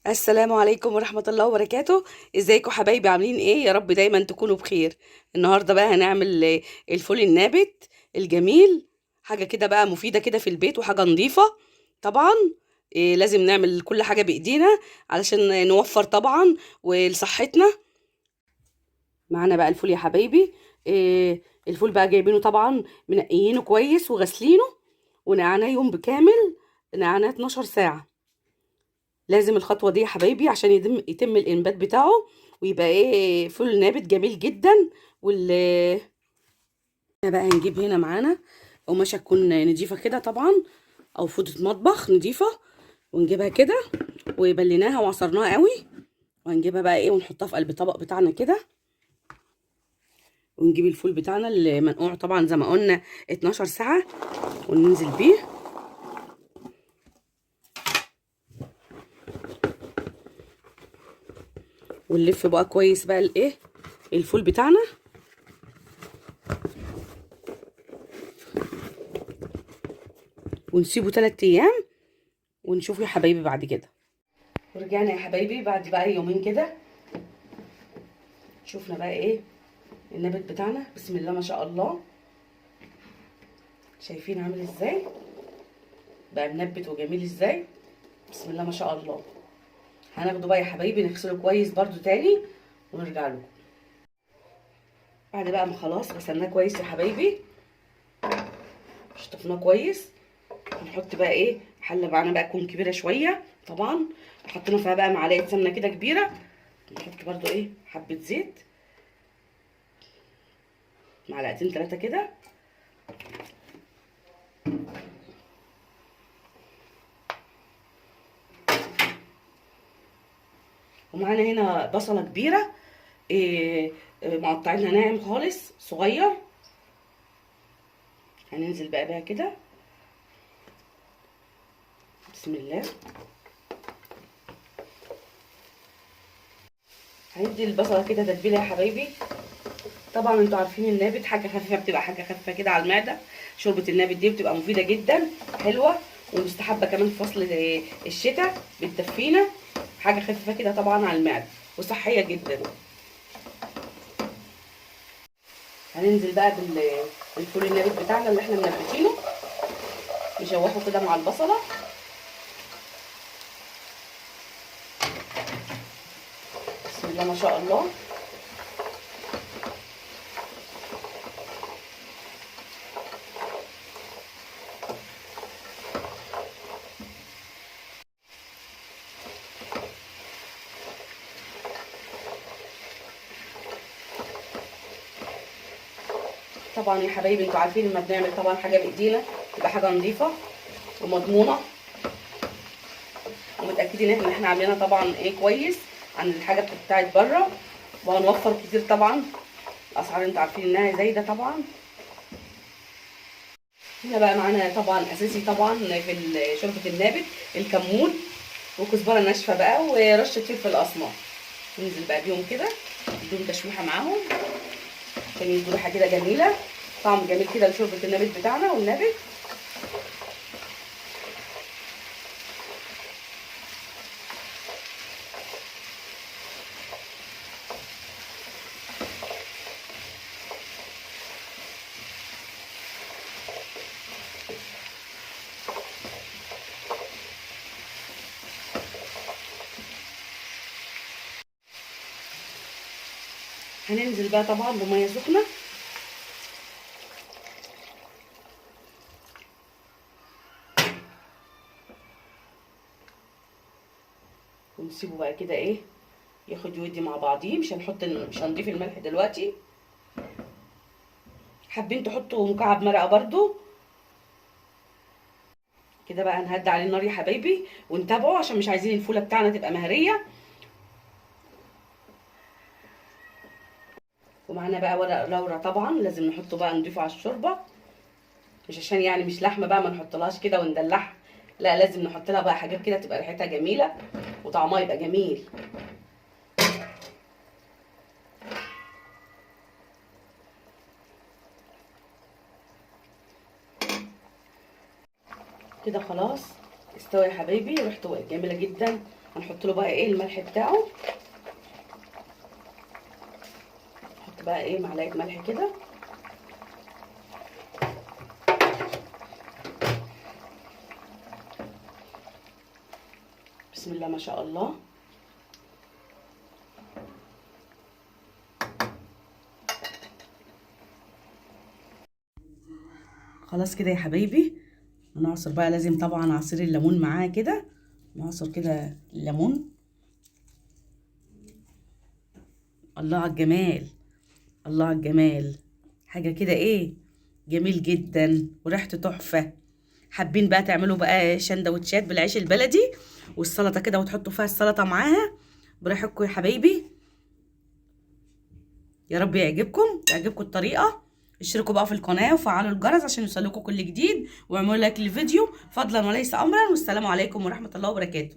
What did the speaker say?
السلام عليكم ورحمة الله وبركاته. ازيكم حبايبي؟ عاملين ايه؟ يا رب دايما تكونوا بخير. النهاردة بقى هنعمل الفول النابت الجميل، حاجة كده بقى مفيدة كده في البيت وحاجة نظيفة. طبعا إيه لازم نعمل كل حاجة بإيدينا علشان نوفر طبعا ولصحتنا. معانا بقى الفول يا حبايبي. إيه الفول بقى جايبينه طبعا، منقيينه كويس وغسلينه ونقعناه يوم بكامل، نقعناه 12 ساعة. لازم الخطوة دي يا حبايبي عشان يتم الإنبات بتاعه ويبقى ايه فول نابت جميل جدا. وال بقى هنجيب هنا معانا قماشة تكون نضيفة كده طبعا، أو فوطة مطبخ نضيفة، ونجيبها كده وبليناها وعصرناها قوي، وهنجيبها بقى ايه ونحطها في قلب الطبق بتاعنا كده. ونجيب الفول بتاعنا اللي منقوع طبعا زي ما قلنا 12 ساعة وننزل بيه. ونلف بقى كويس بقى الايه الفول بتاعنا. ونسيبه 3 ايام ونشوفه يا حبايبي بعد كده. ورجعنا يا حبايبي بعد بقى يومين كده، شوفنا بقى ايه النبات بتاعنا. بسم الله ما شاء الله، شايفين عامل ازاي بقى منبت وجميل ازاي، بسم الله ما شاء الله. هناخده بقى يا حبايبي نغسله كويس برده تاني ونرجع لكم. بعد بقى ما خلاص غسلناه كويس يا حبايبي، شطفناه كويس، نحط بقى ايه حله معانا بقى تكون كبيرة شوية طبعا، حطينا فيها بقى معلقه سمنه كده كبيرة، نحط برده ايه حبه زيت، معلقتين 3 كده، ومعانا هنا بصله كبيرة إيه مقطعينها ناعم خالص صغير، هننزل بقى بيها كده بسم الله. هندي البصله كده تتبيله يا حبايبي. طبعا انتوا عارفين النابت حاجة خفيفة، بتبقى حاجة خفيفة كده على المعدة. شوربة النابت دي بتبقى مفيدة جدا، حلوة ومستحبه كمان في فصل الشتاء، بتدفينا، حاجة خفيفة كده طبعا على المعدة وصحية جدا. هننزل بقى بالفول النابت بتاعنا اللي احنا منبتينه، نشوحه كده مع البصله. بسم الله ما شاء الله. طبعا يا حبايبي انتوا عارفين لما بنعمل طبعا حاجة بايدينا تبقى حاجة نظيفة ومضمونه، ومتاكدين ان احنا عاملينها طبعا ايه كويس عن الحاجة بتاعت بره، وهنوفر كتير طبعا. الاسعار انتوا عارفين انها زايدة طبعا. هنا بقى معانا طبعا اساسي طبعا في شوربة النابت الكمون وكزبره ناشفة بقى ورشه فلفل اسمر. ننزل بقى بيهم كده، نديهم تشويحه معاهم عشان يدوا ريحه كده جميلة، طعم جميل كده لشوربه النابت بتاعنا والنابت. هننزل بقى طبعا بميه سخنة، ونسيبه بقى كده ايه ياخد يودي مع بعضيه. مش هنضيف الملح دلوقتي. حابين تحطوا مكعب مرقه برضو كده بقى. هنهدي عليه النار يا حبايبي ونتابعه عشان مش عايزين الفوله بتاعنا تبقى مهريه. ومعانا بقى ورق لورا طبعا لازم نحطه بقى، نضيفه على الشوربة، مش عشان يعني مش لحمه بقى ما نحطلهاش كده وندلعها، لا لازم نحط لها بقى حاجات كده تبقى ريحتها جميلة وطعمها يبقى جميل. كده خلاص استوى يا حبايبي، ريحته بقت جميلة جدا. هنحط له بقى ايه الملح بتاعه، نحط بقى ايه معلقه ملح كده. بسم الله ما شاء الله. خلاص كده يا حبايبي، هنعصر بقى، لازم طبعا عصير الليمون معاه كده، نعصر كده الليمون. الله على الجمال، الله على الجمال، حاجة كده ايه جميل جدا وريحته تحفة. حابين بقى تعملوا بقى شندوتشات بالعيش البلدي والسلطة كده، وتحطوا فيها السلطة معاها براحتكم يا حبايبي. يا رب يعجبكم الطريقة. اشتركوا بقى في القناة وفعلوا الجرس عشان يوصلكم كل جديد، واعملوا لايك للفيديو فضلا وليس امرا. والسلام عليكم ورحمة الله وبركاته.